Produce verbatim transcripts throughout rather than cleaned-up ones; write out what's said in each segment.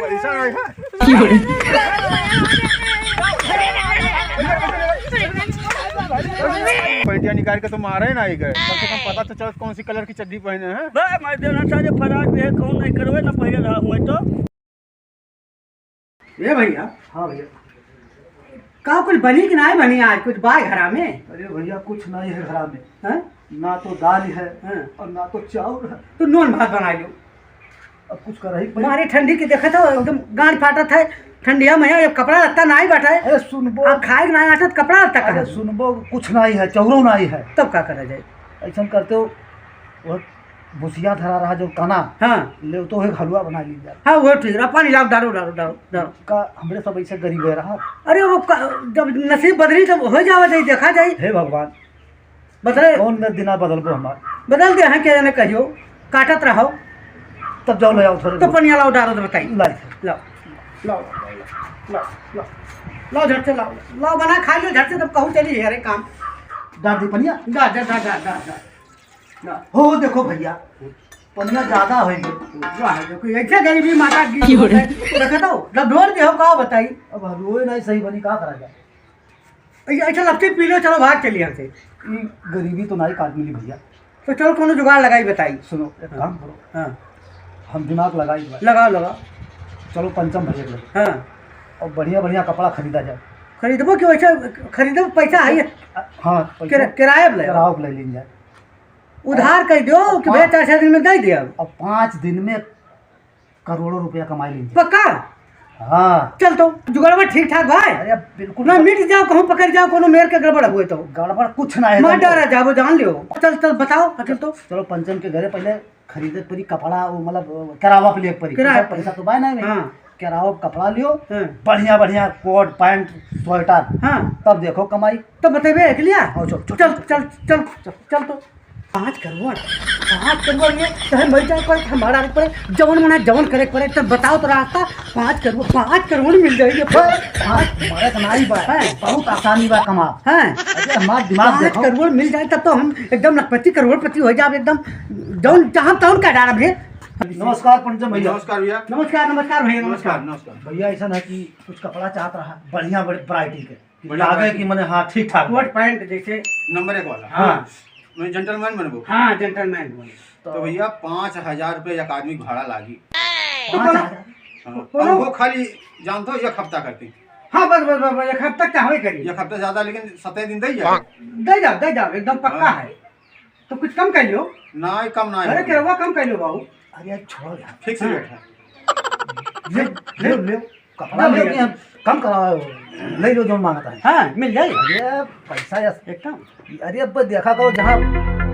पैसा नहीं है। पैंटिया निकाल के तो मारे ना, एक कम से कम पता तो चल कौन सी कलर की चड्डी पहने हैं। बे, मैं देना सारे फराक भी है, कौन नहीं करवे ना पहले रहा हुआ तो। ए भैया। हाँ भैया। का कुछ बनी कि नाहीं बनी आज? कुछ बा घरा में? अरे भैया, कुछ नाहीं है घरा में। हैं? ना तो दाल है, हाँ। और ना तो चाउर है। तो नून भात बनाइ लो। अब कुछ करही पड़ी। मारे ठंडी के देखत हो, एकदम गांड फाटत है। ठंडिया में है, कपड़ा लत्ता नाहीं बाटे। अरे सुनबो। अब खाए के नाहीं आटत, कपड़ा लत्ता अरे कहाँ? सुनबो, कुछ नाहीं है, चाउरो नाहीं है। तब का करा जाए? ऐसन करते हो, वो भुसिया धरा रहा जो कना, हाँ। ले तो एक हलवा बनाइ ली जाए। हाँ, वो ठीक रहा। पानी लाओ, डालो, डालो, डालो, डालो। का हमरे सब ऐसे गरीब है रहा। अरे वो का, जब नसीब बदली तब होइ जावा जाई, देखा जाई। हे भगवान, बदले कौन न दिना बदलबो हमार। बदल दे हैं के ने कहियो, काटत रहो। तब जाओ ले आओ थोड़े तो बहुत। पनिया लाओ, डालो तो बताई। लाई। लाओ, लाओ, लाओ, लाओ, लाओ, लाओ, झट से लाओ, लाओ बना खा लो झट से, तब कहूँ चली है रे काम। डाल दी पनिया। डाल, डाल, डाल, डाल, डाल, डाल। ना। हो, देखो भैया, पनिया ज्यादा होई गई। वाह, देखो, ऐसे गरीबी माता की क्यों रे? होता है। रख दो, जब ढोर दे हो, का बताई? अब रोए नहीं सही बनी, का करा जाए? ऐसे, ऐसे लपटी पी लो, चलो भाग चली यहाँ से। ई गरीबी तो नहीं काट मिली भैया। तो चलो, कोनो जुगाड़ लगाई, बताई। सुनो, एक काम करो। हाँ। हम दिमाग लगाई बात। लगाओ, लगाओ। चलो, पंचम भैया के लगे। हाँ। और बढ़िया, बढ़िया कपड़ा खरीदा जाए। खरीदबो कि वैसे खरीदबो, पैसा है ये? हाँ, पैसा किरा-, किराया पे ले। किराया पे ले लीन जाए। उधार कह दो कि और भैया चार छह दिन में दे दिया। अब पाँच दिन में करोड़ों रुपया कमाई लीजिए। पक्का? हाँ। चल तो, जुगाड़वा ठीक ठाक भाई। अरे, बिल्कुल। ना मिट जाओ, कहूँ पकड़ जाओ, कोनो मेर के गड़बड़ हुए तो। गड़बड़ कुछ ना है, मार तुमको। डारा जाबो, जान लियो। चल, चल, बताओ, आखिर तो। चलो, पंचम के घरे पहले खरीदे पड़ी कपड़ा, वो मतलब, किरावा पे लिए पड़ी। किराया पैसा, पे। पैसा तो बाय ना है। हाँ। किरावा पे कपड़ा लियो, हाँ। बढ़िया, बढ़िया कोट, पैंट, स्वेटर। हाँ। तब देखो कमाई। तब बतेबे, एक लिया? आओ, चल, चल, चल, चल, चल, चल तो। पाँच करोड़, पाँच करोड़ में चाहे मर जाए पड़े, चाहे मारा पड़े, जवन मना जवन करे पड़े, तब बताओ तो रास्ता। पाँच करोड़, पाँच करोड़ मिल जाएगी। पाँच, मरत नाई बा, हैं? बहुत आसानी बा कमा। हैं? अरे हमार दिमाग पाँच देखो। करोड़ मिल जाए तब तो हम एकदम लखपति करोड़पति हो जाब एकदम, जौन चाहब तौन का डालब रे। नमस्कार पंचम भैया। नमस्कार भैया। नमस्कार, नमस्कार भैया, नमस्कार, नमस्कार। नमस्कार। भैया ऐसा ना कि कुछ कपड़ा चाहत रहा, बढ़िया बड़े वैरायटी के। बढ़िया लागे वैरायटी। कि मने, हाँ, ठीक ठाक कोट बा। पैंट जैसे नंबर एक वाला। हाँ। मैं जेंटलमैन बनबो। हाँ, जेंटलमैन बनबो। तो भैया, पाँच हजार रुपये एक आदमी भाड़ा लागी। पाँच हजार? हाँ, बोलो। और वो खाली जानते हो, एक हफ्ता करती। हाँ, बस, बस, बस, बस, एक हफ्ता का हवे करी। एक हफ्ता ज्यादा, लेकिन सतै दिन दे जाए। दे जाओ, दे जाओ, एकदम पक्का हाँ। है। तो कुछ कम कर लो। ना, कम ना अरे, है। किरवा कम कर लो बाबू। अरे, छोड़ो यार। फिक्स हाँ। रेट है। ले, ले, ले। कपड़ा ना, ले भैया। कि हम कम कराओ, ले लो जौन मांगता है। हाँ, मिल जाए। अरे, पैसा या एकदम। अरे, अब देखा करो, जहाँ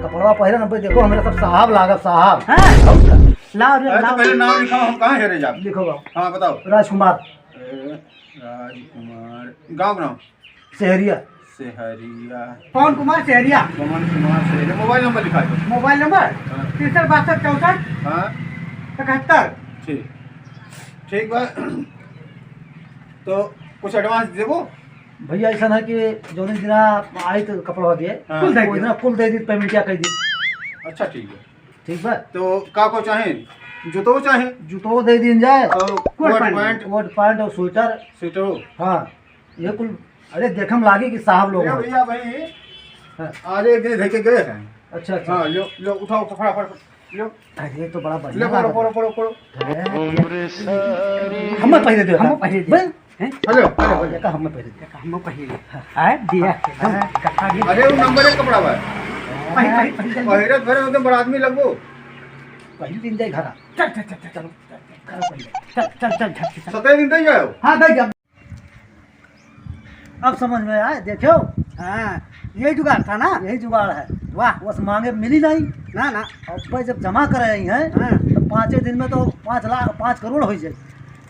कपड़वा पहिरन, अब देखो, हमारे सब साहब लागब, साहब। हाँ। और का? लाओ रे, अरे, तो लाओ। पहले नाम लिखाओ, हम कहाँ हेरे जाब? लिखो बाबू। हाँ, बताओ। राजकुमार। ए, राजकुमार। गाँव, गाँव? सहरिया। सहरिया। पवन कुमार सहरिया। पवन कुमार सहरिया। मोबाइल नंबर लिखा दो। Mobile number? हाँ। तिरसठ बासठ चौसठ हाँ। इकहत्तर। ठीक, ठीक बा। तो कुछ एडवांस देबो? भैया, ऐसा ना कि जौने दिना आई तो कपड़ा दिए, हाँ। कुल दे दिए। कुल दे दी, पेमेंट क्या कह दी। अच्छा, ठीक है। ठीक बा? तो का को चाहे? जूतो चाहे? जूतो दे दीन जाए। और coat coat pant. Pant? Coat pant और स्वेटर। स्वेटरो? हाँ, ये कुल। अरे, देखम लागी कि साहब लोग अरे हैं। भैया भाई, हाँ। अरे, एक दिन लेके गए हैं। अच्छा, अच्छा। हाँ, लो, लो, उठाओ, उठाओ, फटाफट, लो। अरे, ये तो बड़ा बढ़िया लो, पढ़ो, लागत है। पढ़ो, पढ़ो, पढ़ो। अरे, हमें पहले दे, हमें पहले दे। बस, हैं? Hello, hello, hello. देखा, हमें पहले दे। देखा, हमें पहले दे। हाँ। आए, दिया। हाँ। अरे, वो नंबर एक कपड़ा बा। पहले, पहले, पहले। पहिरत भरे एकदम बड़ा आदमी लगबो। पहले दिन जाए घर आ। चल, चल, चल, चल, चल, चल, चल, चल, चल, चल, चल, चल। सतै दिन तक जाओ। हाँ, दे जा। अब समझ में आए, देखो। हाँ, यही जुगाड़ था ना? यही जुगाड़ है। वाह। बस मांगे मिली नहीं। ना, ना। अब भाई जब जमा करे आई हैं, हाँ। तो पाँचे दिन में तो पाँच लाख, पाँच करोड़ हो जाए।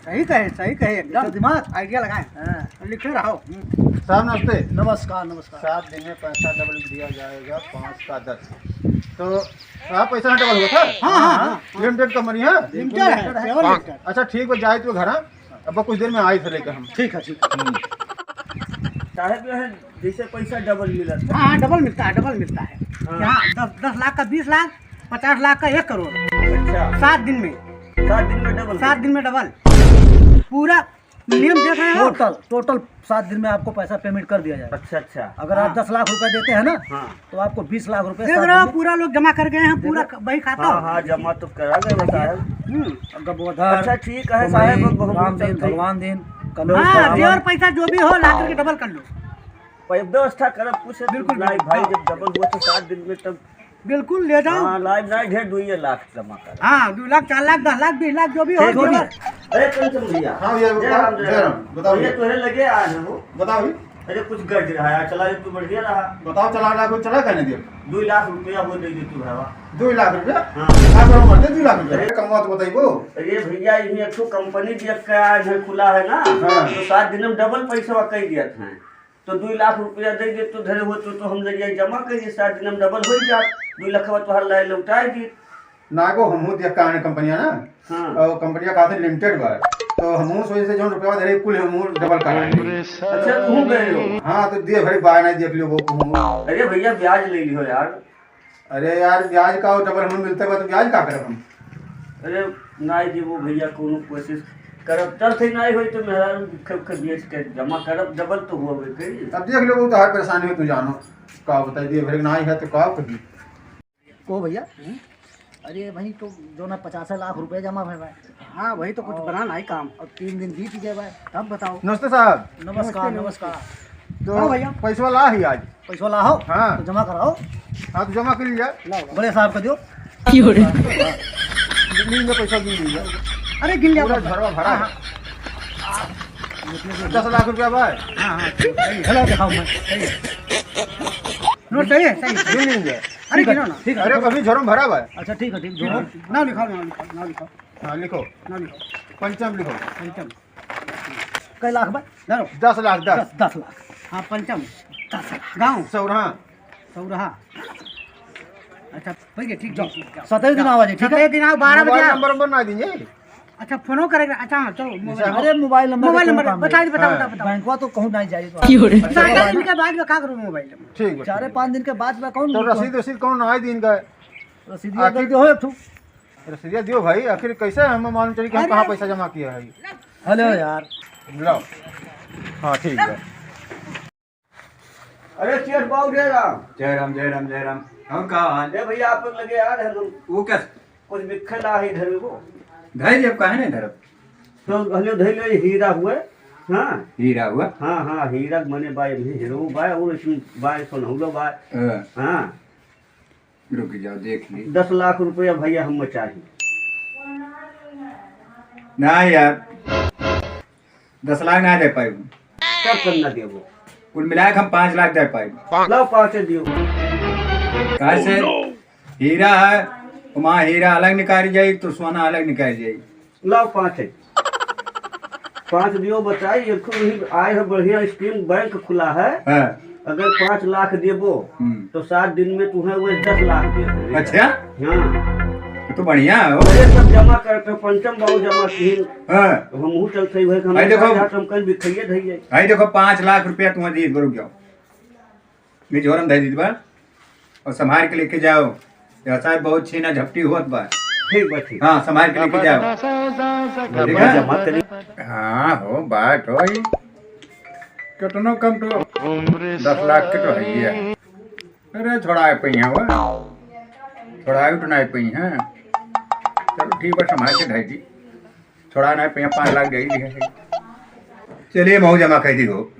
सही कहे, सही कहे, एकदम। तो दिमाग। आइडिया लगाए। हाँ। लिखे रहो। हम्म। साहब नमस्ते। नमस्कार, नमस्कार। सात दिन में पैसा डबल दिया जाएगा, पाँच का दस। तो आप पैसा डबल हुआ था? हाँ, हाँ, हाँ। लिमिटेड कंपनी है? लिमिटेड है, केवल लिमिटेड। अच्छा, ठीक बा, जाए तो घर, हाँ? अब कुछ देर में आई थे लेकर हम। ठीक है, ठीक है। हम्म। साहब, ये है, जैसे पैसा डबल मिला था। हाँ, हाँ, डबल मिलता है, डबल मिलता है। हाँ। यहाँ दस, दस लाख का बीस लाख, पचास लाख का एक करोड़। अच्छा। सात दिन में। सात दिन में डबल? सात दिन में डबल। पूरा नियम देख रहे हो? टोटल, टोटल सात दिन में आपको पैसा पेमेंट कर दिया जाएगा। अच्छा, अच्छा। अगर आप हाँ। दस लाख रुपए देते हैं ना, हाँ। तो आपको बीस लाख रुपए देख सात रहे हो, दिन में पूरा लोग जमा कर गए हैं, पूरा देखो। क-, बही खाता। हाँ, हाँ, जमा तो करा गए, बताया। हम्म। गबोधर, अच्छा, ठीक है, कुमारी, साहब, अब हम राम दिन, चलते हैं। भगवान दिन, कन्नौज हाँ, का देवर पैसा जो भी हो, ला करके डबल कर लो। भाई, व्यवस्था करब कुछ है, बिल्कुल, लाई बिल्कुल। भाई, हाँ। जब डबल हुआ तो सात दिन में तब बिल्कुल, ले जाओ। हाँ, लाइव नहीं, ढेर दुइये लाख जमा कर। हाँ, दो लाख, चार लाख, दस लाख, बीस लाख, जो भी हो, ठीक हो, जो भी। ठीक। अरे, कंचन भैया। हाँ भैया, जय बताओ, राम, जय जय राम। राम। बताओ भैया, भैया। तोहरे लगे आए हैं वो। बताओ भैया। अरे, कुछ गड़ रहा है, चला तू बढ़िया रहा। बताओ, चला ना, कुछ चला कहने दियो। दो लाख रुपया वो दे दे तू भावा। दो लाख रुपया? हाँ। का करो मरते दो लाख रुपया? अरे। कमवा तो बताइबो। अरे भैया, इन्हीं एक ठो कंपनी दिया का आज है, खुला है ना, हाँ। तो सात दिन में डबल पैसा कई दिया था। तो दुई लाख रुपया दे दे, तो धरे हो तो, तो हम ले जाई जमा करिए, सात दिन में डबल होइ जात, दुई लाखवा तोहार लाए लौटाए दी। ना को हमहू दिया काने कंपनिया ना, हाँ। और कंपनिया का से लिमिटेड बा, तो हमहू सोचे से जौन रुपया धरे कुल हमहू डबल कराए दी। अच्छा, तू गए हो? हाँ, तो दिए भरे बाय ना देख लियो वो कहूँ। अरे भैया, ब्याज ले लियो यार। अरे यार, ब्याज का डबल हम मिलते बा, तो ब्याज का करब हम? अरे, नाई देबो भैया, कोनो कोशिश करब, तब से नाई होई तो मेहरारू के, के बेच के जमा करब, डबल तो हुआ भाई करी। अब देख लो, वो तो हर परेशानी हो, तू जानो, का बताई दिए, भरे नाई है तो का कही? को भैया? हम्म? अरे भाई, तो जो ना पचास लाख रुपया जमा भय भाई। हाँ भाई, तो कुछ और बना नाई काम। अब तीन दिन बीत गए भाई, तब बताओ। नमस्ते साहब। नमस्कार, नमस्ते, नमस्कार। नमस्ते। तो हाँ भैया। पैसवा ला ही आज। पैसवा लाहो? हाँ। तो जमा कराओ। हाँ, तो जमा कर लिया। लाओ, लाओ। बड़े साहब का दियो। की हो रे? हाँ। गिन लिया पैसा, गिन लिया। अरे, गिन लिया पूरा बाबा। घरवा भरा हाँ, है। हाँ। दस लाख रुपया बा। हाँ, हाँ, ठीक है। हेलो, दिखाओ मैं। सही है। नोट सही है, सही है। गिन लिया। अरे, ठीक है, गिनो ना। ठीक है। अरे, अभी झोरम भरा बा। अच्छा, ठीक है, ठीक है। ठीक है। ना लिखाओ, ना लिखाओ, ना लिखाओ। हाँ, लिखो। ना लिखाओ। पंचम लिखो। पंचम। कै लाख बा? धरो। दस लाख, दस। दस, दस लाख। हाँ, पंचम। दस लाख। गाँव? सौरहा। सौरहा। अच्छा, ठीक है, ठीक, ठीक, ठीक, ठीक। सतही दिन आवा जी, ठीक है? सतही दिन आओ, बारह बजे मोबाइल आओ। नंबर, नंबर ना दीजिए। अच्छा, फोनो करेगा। अच्छा, हाँ, चलो, मोबाइल नंबर। अरे, मोबाइल नंबर मोबाइल के नंबर, कौन काम है? बता दे, बता, हाँ। बता, बता। बैंकवा तो कहूँ नहीं जाए। क्यों रे? सात दिन के बाद में का करूँ मोबाइल नंबर? ठीक बा, चारे ठीक बा। पाँच दिन के बाद में कौन तो निकल- रसीद, रसीद कौन आई दिन का? रसीद आखिर दे दो, एक ठो। रसीदिया दियो भाई, आखिर कैसे हमें मालूम चली कि हम अरे। कहाँ पैसा जमा किया है? हेलो यार। लो। हाँ, ठीक है। अरे सेठ बाबू, जय राम। जय राम, जय राम, जय राम। और का हाल? ए भैया, आप लोग लगे आ रहे हैं हम। वो क्या? कुछ बिखे ला है इधर में वो। धैर्य अब काहे नहीं धरब? तो हलो धैर्य हीरा हुए। हाँ। हीरा हुआ? हाँ, हाँ, हीरा मने बाय, अभी हीरो बाय, और इसमें बाय, सोनहुलो बाय। हाँ। हाँ। रुक जाओ, देख ली। दस लाख रुपया भैया हम चाही। ना यार, दस लाख ना दे पाई। तब कम ना देबो। कुल मिला के हम पाँच लाख दे पाई। लाओ, पाँचे दियो। काहे से? हीरा है, वहाँ हीरा अलग निकाली जाई, तो सोना अलग निकाली जाई। लाओ, पाँच है। पाँच दियो बताई, एक ठो वही आए है, बढ़िया स्कीम बैंक खुला है। हाँ। अगर पाँच लाख देबो, हम्म। तो सात दिन में तुम्हें वो दस लाख दे देंगे। अच्छा? हाँ। तो बढ़िया है, हो। अरे, सब जमा करके पंचम बाबू जमा कीन। हाँ। तो हमहू चलते हुए, हम भाई देखो, जात हम कहीं बिखैये धैये। भाई देखो, पाँच लाख रुपया तुम्हें दे, रुक जाओ। ये झोरम धै दीजिए बा। और संभाल के लेके जाओ। यह शायद बहुत छीना झपटी होत बा। ठीक बा, ठीक। हाँ, संभाल के लेके जाओ। ठीक है? जमा करी। हाँ, हो, बात हो ही। कितनो कम तो दस लाख के तो है ही है। अरे, छोड़ाए पई हैं वो। छोड़ाए तो नहीं पई हैं। चलो, ठीक बा, संभाल के धै दी। छोड़ा ना, पे पाँच लाख दे ही दिया है। चलिए, महू जमा कर दी हो।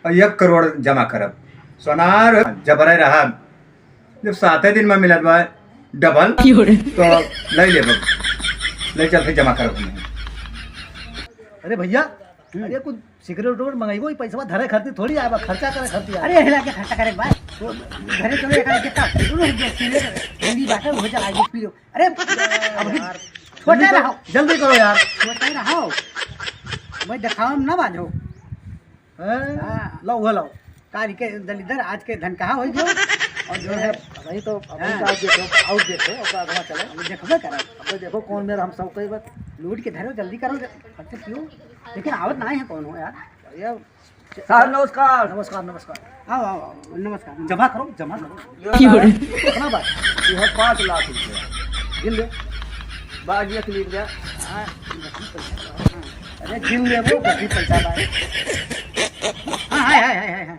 और एक करोड़ जमा करब। सोनार जबरे रहा। जब साते दिन में मिलत बा डबल, की हो रे? तो ले लेब। ले चल, फिर जमा करब हम। अरे भैया, हम्म। अरे कुछ सिगरेट उगरेट मंगाइबो, ई पैसवा धरे खातिर थोड़ी आवा, खर्चा करे खातिर आवा। अरे हिला के खर्चा करे बा। वो घरे चलो, एक आदमी का, वो जो सिगरेट, हिंदी बाटे, वो चला के पी लो। अरे, अबही यार, छोटे जल्दी करो, रहो। जल्दी करो यार। छोटे रहो। मैं देखावा ना बाजो। हैं? हाँ। लाओ, वो लाओ। काल के दलिद्दर, आज के धन कहाँ होई गयो? और जो है, अभी तो, अभी हाँ। का देख लो, आउट देख लो, अब आगवा चलो। अब देखबे करब। अब तो देखो कौन मेरा हम सब कई बार। लूट के धरो, जल्दी करो, फट से पियो। लेकिन आवत ना है कौन हो यार? भैया, साहब, नमस्कार। नमस्कार, नमस्कार। आओ, आओ, आओ, नमस्कार। जमा करो, जमा करो। की हो रे? कितना बा? ये है पाँच लाख रुपया। गिन ले। बाजी एक मिनट जा। हाँ, हाँ। अरे गिन लेबो, गड्डी पैसा बा। हाँ, हाय, हाय,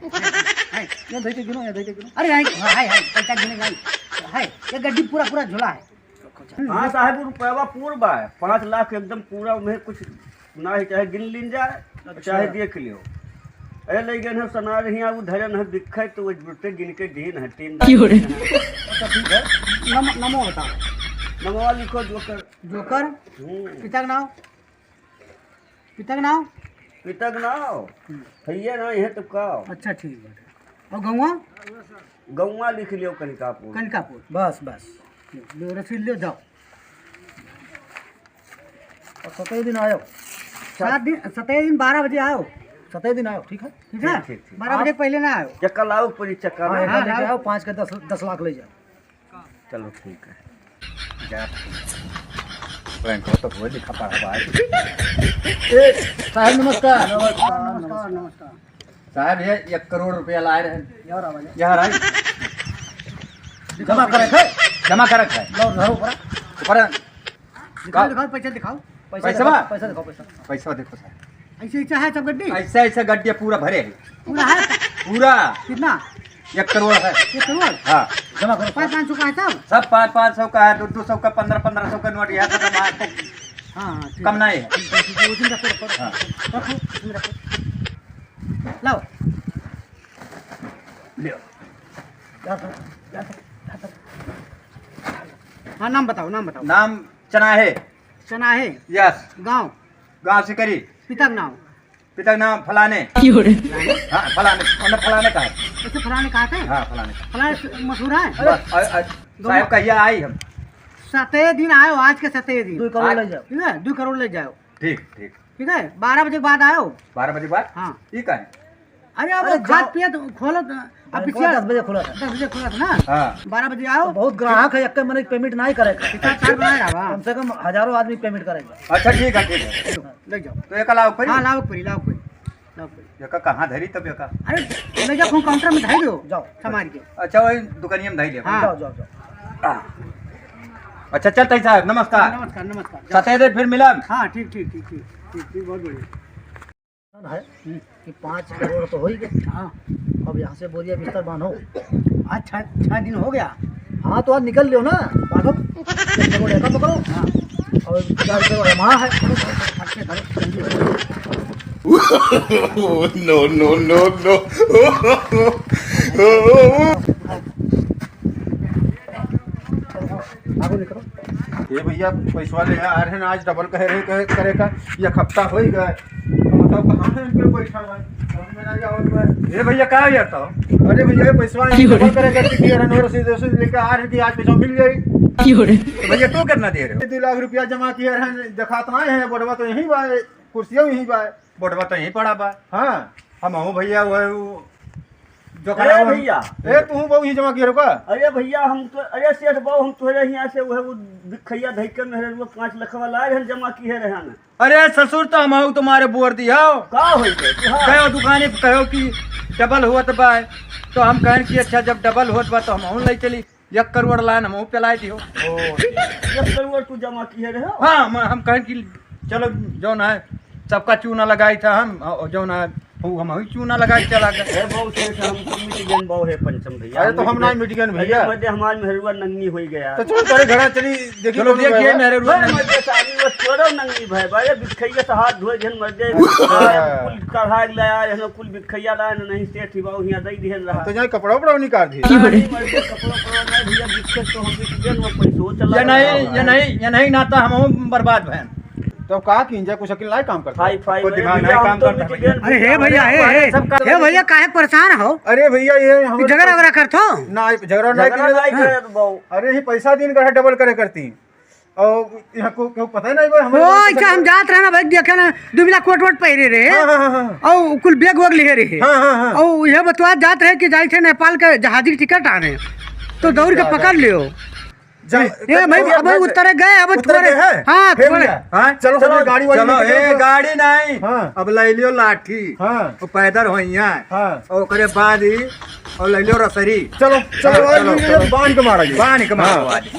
हाय। ये धइ के गिनो, ये धइ के गिनो। अरे, हाय, हाय, हाय, पैसा गिने, हाय। हाय, ये गड्डी पूरा, पूरा झोला है। हाँ साहब, वो रुपया पूरा बा, पाँच लाख एकदम पूरा, उमें कुछ ना ही, चाहे गिन लीन जाए, अच्छा। चाहे देख लियो। अरे, ले गए हैं सनार हियाँ, वो धरे न दिखे, तो वो जुटे गिन के दीन है, तीन। क्यों रे? अच्छा, ठीक है। नम-, नमो बताओ। नमवा लिखो, जोकर। जोकर? हम्म। पिता का नाम? पिता का नाम? पिता का नाम? हम्म। भैया ना, यह तो का? अच्छा, ठीक बाटे। और गौवा? गौवा लिख लियो, कनकापुर। कनकापुर, बस, बस। लो, रसीद लियो, जाओ। और सतै दिन आयो। सात दिन, सतै दिन बारह बजे आओ। सतै दिन आयो, ठीक है? ठीक है? ठीक, ठीक, ठीक। बारह बजे के पहले ना आओ। चक्का लाओ, पूरी चक्का हाँ, लाओ। एक बार हाँ, लेके लाओ। आओ, पाँच के दस, दस लाख ले जाओ। चलो, ठीक है। जा। बैंक हो तो वो लिखा पड़ा भाई। ए, साहब, नमस्कार। नमस्कार, नमस्कार, नमस्कार। साहब, ये एक करोड़ रुपया लाए रहे। यार, आवाज है। यार, आई। जमा करे थे? जमा करे थे। लो, धरो ऊपर। ऊपर। दिखाओ, का? दिखाओ, पैसा दिखाओ। पैसा पैसा दिखाओ, बा? पैसा दिखाओ, पैसा। पैसा देखो साहब। ऐसे, ऐसे है सब गड्डी? ऐसा, ऐसा गड्डी पूरा भरे है। पूरा है? पूरा। कितना? एक करोड़ है। एक करोड़? हाँ। जमा करो। पाँच, पाँच सौ का है सब? सब पाँच, पाँच सौ का है, दो, दो सौ का, पन्द्रह, पन्द्रह सौ का नोट, यहाँ सब जमा है। हाँ, हाँ, ठीक कम है। नहीं है। ठीक है, ठीक है, उसी में रखो, रखो। हाँ। रखो, उसी में रखो। लाओ। लियो। हाँ, नाम बताओ, नाम बताओ। नाम चनाहे। चनाहे? Yes। गाँव? गाँव सिकरी। पिता का नाम? पिता का नाम फलाने। क्यों रे? हाँ, फलाने, मतलब फलाने का है। अच्छा, फलाने का है? हाँ, फलाने का। फलाने से मशहूर है? बस, अ, अ, गाँव साहब कहिया आई हम? सतै दिन आयो, आज के सतै दिन। दो करोड़ आज ले जाओ। ठीक है, दो करोड़ ले जाओ। ठीक, ठीक। ठीक है, बारह बजे के बाद आयो। बारह बजे के बाद? हाँ। ठीक है। अरे, अब अरे, खात जाओ। पियत खोलत, बैंक office दस बजे खुला था। दस बजे खुला था ना? हाँ। बारह बजे आओ। तो बहुत ग्राहक है, एक मने payment नहीं करेगा। हिसाब तार बनाए रहा बा। कम से कम हजारों आदमी payment करेगा। अच्छा, ठीक है, ठीक है। ले जाओ। तो एक लाओ परी? हाँ, लाओ परी, लाओ परी, लाओ परी। एका कहाँ धरी तब एका? अरे, ले जाओ, खूब counter में धर दो। जाओ। संभाल के। अच्छा, वही दुकानिया में धर ले। हाँ। जाओ, जाओ, जाओ। अच्छा, चलते हैं साहब, नमस्कार। नमस्कार, नमस्कार। जाओ। सतै दिन फिर मिलन। हाँ, ठीक, ठीक, ठीक, ठीक, ठीक, ठीक, बहुत बढ़िया। है हम्म। कि पाँच करोड़ तो हो ही गए। हाँ। अब यहाँ से बोरिया बिस्तर बांधो। आज छः, छः दिन हो गया। हाँ, तो आज निकल लियो ना, बांधो। एक करोड़ ऐसा पकड़ो। हाँ। और चार करोड़ हमारा है। अच्छे धरो, जल्दी। No, no, no, no। आगे निकलो। ये भैया, पैसवा ले आ रहे हैं, आज double कहे रहे, कहे, करे का, एक हफ्ता हो ही गया। अब बताओ, कहाँ है इनके पैसा भाई? समझ में नहीं आवत बा। ये भैया, का यार तो? अरे भैया, ये पैसवा क्यों रे? Double करे करती थी, यार, रसीद, रसीद लेके आ रहे कि आज पैसा मिल जाई। क्यों रे? तो भैया, तू कितना दे रहे हो? दो लाख रुपया जमा किया रहे, दिखात नहीं है, बोर्डवा तो यहीं बा, कुर्सिया यहीं बा। बोर्डवा तो यहीं पड़ा बा। हाँ। हम हूँ भैया, वो, वो जो अरे करा भैया। ए, तू बहु ही जमा किए रहो का? अरे भैया, हम तो, अरे सेठ बाबू, हम तोहरे हियाँ से वह वो भिखैया धइके मेहररुआ पाँच लखवा लाए रहन, जमा किए रहन। अरे ससुर, तो हम हऊ तुम्हारे बोर दियो। का होई गए? हाँ। गयो दुकाने पे कहो कि double होत बा, तो हम कहन कि अच्छा, जब double होत बा तो हम हऊ ले चली। एक करोड़ लाइन हमहू पेलाए दियो। ओ, एक करोड़ तू जमा किए रहे हो? हाँ, हम, हम कहन कि चलो, जौन है, सबका चूना लगाई था हम, और जौन है, वो हम ही चूना लगाई चला गए। ए, बहुत सही से हम तो मिट गए, बहुत है पंचम भैया। अरे, तो हम ना मिट गए अरे, भैया। मर्दे, हमार मेहरुआ नंगी होई गया। तो चलो, तेरे घर चली, देखी चलो, कौन देखिए, है। मेहरुआ भाई, नंगी। मर्दे, साली वो छोड़ो नंगी भाई, भाई, ये बिखैया से हाथ धोए जन मर्दे, हाँ। कुल कढ़ाई ले आए, हम कुल बिखैया लाए, नहीं सेठ ही बाबू, हियाँ दे दिहन रहा। तो जाए कपड़ा उपड़ा निकाल दिए। नहीं, मर्दे, कपड़ा उपड़ा नहीं, भैया, बिखैया तो हम बिक गए, वो पैसो चला ये नहीं, गया। ये नहीं, ये नहीं नाता हम बर्बाद भैन। तो का कीन जाए, कुछ अकिल नहीं काम करता। हाई फाई कोई में दिमाग भैया, नहीं हम काम तो करता बिक भैया। गए, अरे हे भैया, हे, हे, सब कर हे भैया, काहे परेशान हो? अरे भैया, ये हम झगड़ा वगड़ा करत हो? ना, झगड़ा नहीं झगड़ा किए। नहीं करत बाबू। अरे, ये पैसा दिन का है, double करे करती। और यहाँ को, को पता ही नहीं बा, हमारे ओ, पास अच्छा, हम जात रहे ना भाई, देखे ना, दुबिला कोट वोट पहिरे रहे। हाँ, हाँ, हाँ, हाँ। और कुल bag वैग लिहे रहे। हाँ, हाँ, हाँ। और यह बतवा जात रहे कि जाई थे नेपाल के जहाजी के टिकट आने, तो दौड़ के पकड़ लियो। जा, ए, ए, भाई, भैया, अब भैया, उतरे गए, अब उतरे थोड़े, गए हैं? हाँ, हे थोड़े। भैया, हाँ, चलो, चलो, हम गाड़ी वाड़ी चलो, लेके ए, चलो। गाड़ी नहीं। हाँ। अब ले लियो लाठी। हाँ। वो पैदल होइया। हाँ। और ओकरे बाद ही, और ले लियो रसरी। चलो, चलो, हाँ, और चलो, ये चलो। बांध के मारा ये। बांध के मारो हाँ। आज।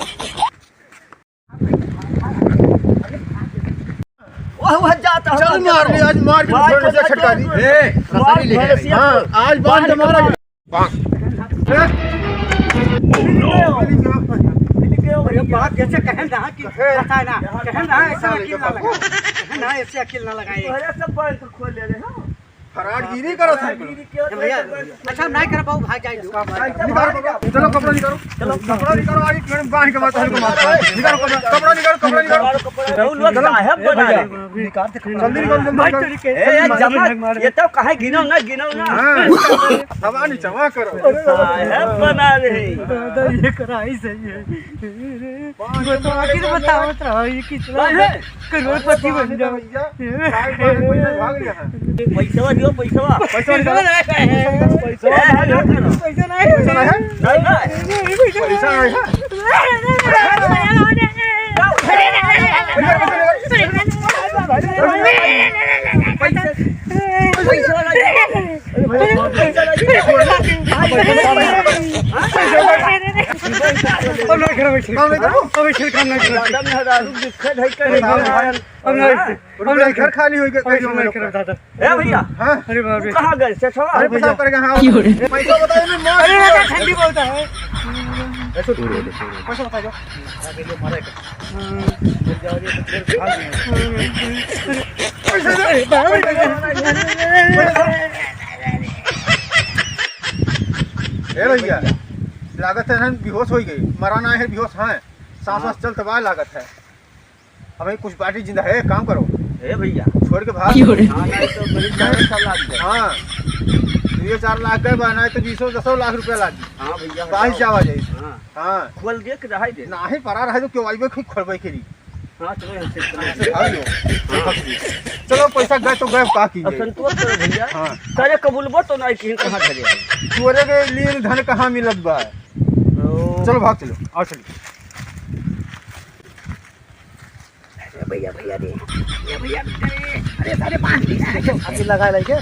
ओह, वह जाता है, चल मार ले, आज मार के मार थोड़ा के सा छटका दी। ए, मार भैंसिया हाँ, को। आज बांध मार के के मारा। मार। अरे बाप, जैसे कहन रहा कि पता है ना, कहन रहा ऐसा अकेल ना लगाए, कहन रहा ऐसे अकेल ना लगाए। अरे सब बैंक खोल ले रहे हो। फराडगिरी करत है। ए भैया, अच्छा, हम नहीं कर पाऊ, भाग जाए दो। निकालो कपड़ा, निकालो। चलो, कपड़ा निकालो, आज मैडम बांध के मारता है, हमको मारता है। निकालो कपड़ा, कपड़ा निकालो, कपड़ा निकालो। रउआ लोग साहब बना रहे। जल्दी निकालो, जल्दी निकालो। ए, ए, जमा, ये तो कहे गिनो ना, गिनो ना। हाँ, जमा नहीं, जमा करो। साहब बना रहे। दादा, ये कराई सही है। बताओ, बताओ, ये कितना करोड़पति बन जाओ। भैया, साहब, भाग लिया है। पैसवा दियो, पैसवा। पैसा निकालो। पैसा निकालो। पैसा नहीं है। पैसा नहीं है। नहीं, नहीं। पैसा नहीं है। पैसा नहीं है। पैसा नहीं है। पैसा नहीं है। अब नहीं करो, अब नहीं करो। दादा, मेहरारू दिक्कत है, करे अब नहीं, अब नहीं घर खाली हो गया, अब कहियो नहीं हम लोग करो, का। दादा। ए भैया, हाँ। अरे बाप रे। कहाँ गए सेठवा? अरे भैया। पेशाब करेगा, हाँ। क्यों रे? पैसा बताइए ना, मार अरे दो। दादा, ठंडी बहुत है। पैसा बताइए। ए भैया, लागत है ना बेहोश हो गई, मरा ना है, बेहोश है, सांस वास चलत बा लागत है। अबे कुछ पार्टी जिंदा है, काम करो। ए भैया। छोड़ के भाग। क्यों रे? हाँ, नहीं तो बड़ी चार साल लाग गए। हाँ। दुइये चार लाख गए बा, नहीं तो बीसो दसो लाख रुपया लागी। हाँ भैया, बाईस बताओ। जावा जाई। हाँ। हाँ। खोल दे के रहाई दे। नाही परा रहे तो क्यों आइबे, खुद खोलबे के रही। हाँ, चलो, यहाँ से चलो। हाँ, यो। हाँ। चलो, पैसा गए तो गए, का की अब गए? संतोष करो भैया। हाँ। करे कबूलबो तो नहीं कि कहाँ धरे हैं। चोरे के लिए धन कहाँ मिलत बा? ओ। चलो, भाग चलो, आओ चलिए। अरे भैया, भैया रे, ये भैया रे, अरे सारे बांध दिया है। अकेल लगा लाइगे,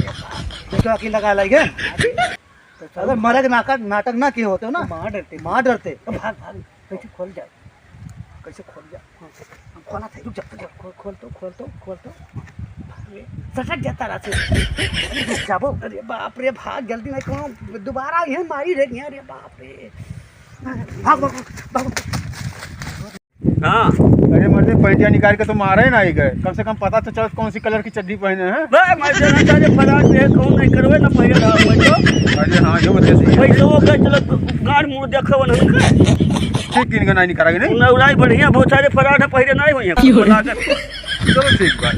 तू तो अकेल लगा लाइगे। अगर मरे के नाटक, नाटक ना किए होते हो ना, मार डरते, मार डरते। तो भाग, भाग, कैसे खोल जाए, कैसे खोल जाए? हाँ, खोला था, रुक जा, रुक जा। खोल, खोल तो, खोल तो, खोल तो। भाग रे, सटक जाता रास्ते। अरे, रुक जाबो। अरे बाप रे, भाग जल्दी नहीं, कौन दोबारा यही मारी रे, अरे बाप रे। भाग, भाग, भाग, भाग। हाँ। अरे मर्दे, पैंटिया निकाल के तो मारे ना ही गए। कम से कम पता तो चलत कौन सी कलर की चड्डी पहने हैं। बे, मैं तो ना सारे फरार थे, कौन नहीं करवे ना पहले रहा मैं तो। अरे हाँ, यो बता सही है। पैसे वो गए, चलो, गाड़ मुड़ देखो ना उनका। ठीक, इनका नहीं निकाला कि नहीं? नौराई बढ़िया, बहुत सारे फरार है, पहले नहीं हुई है। क्यों रे? लागत। चलो ठीक बात।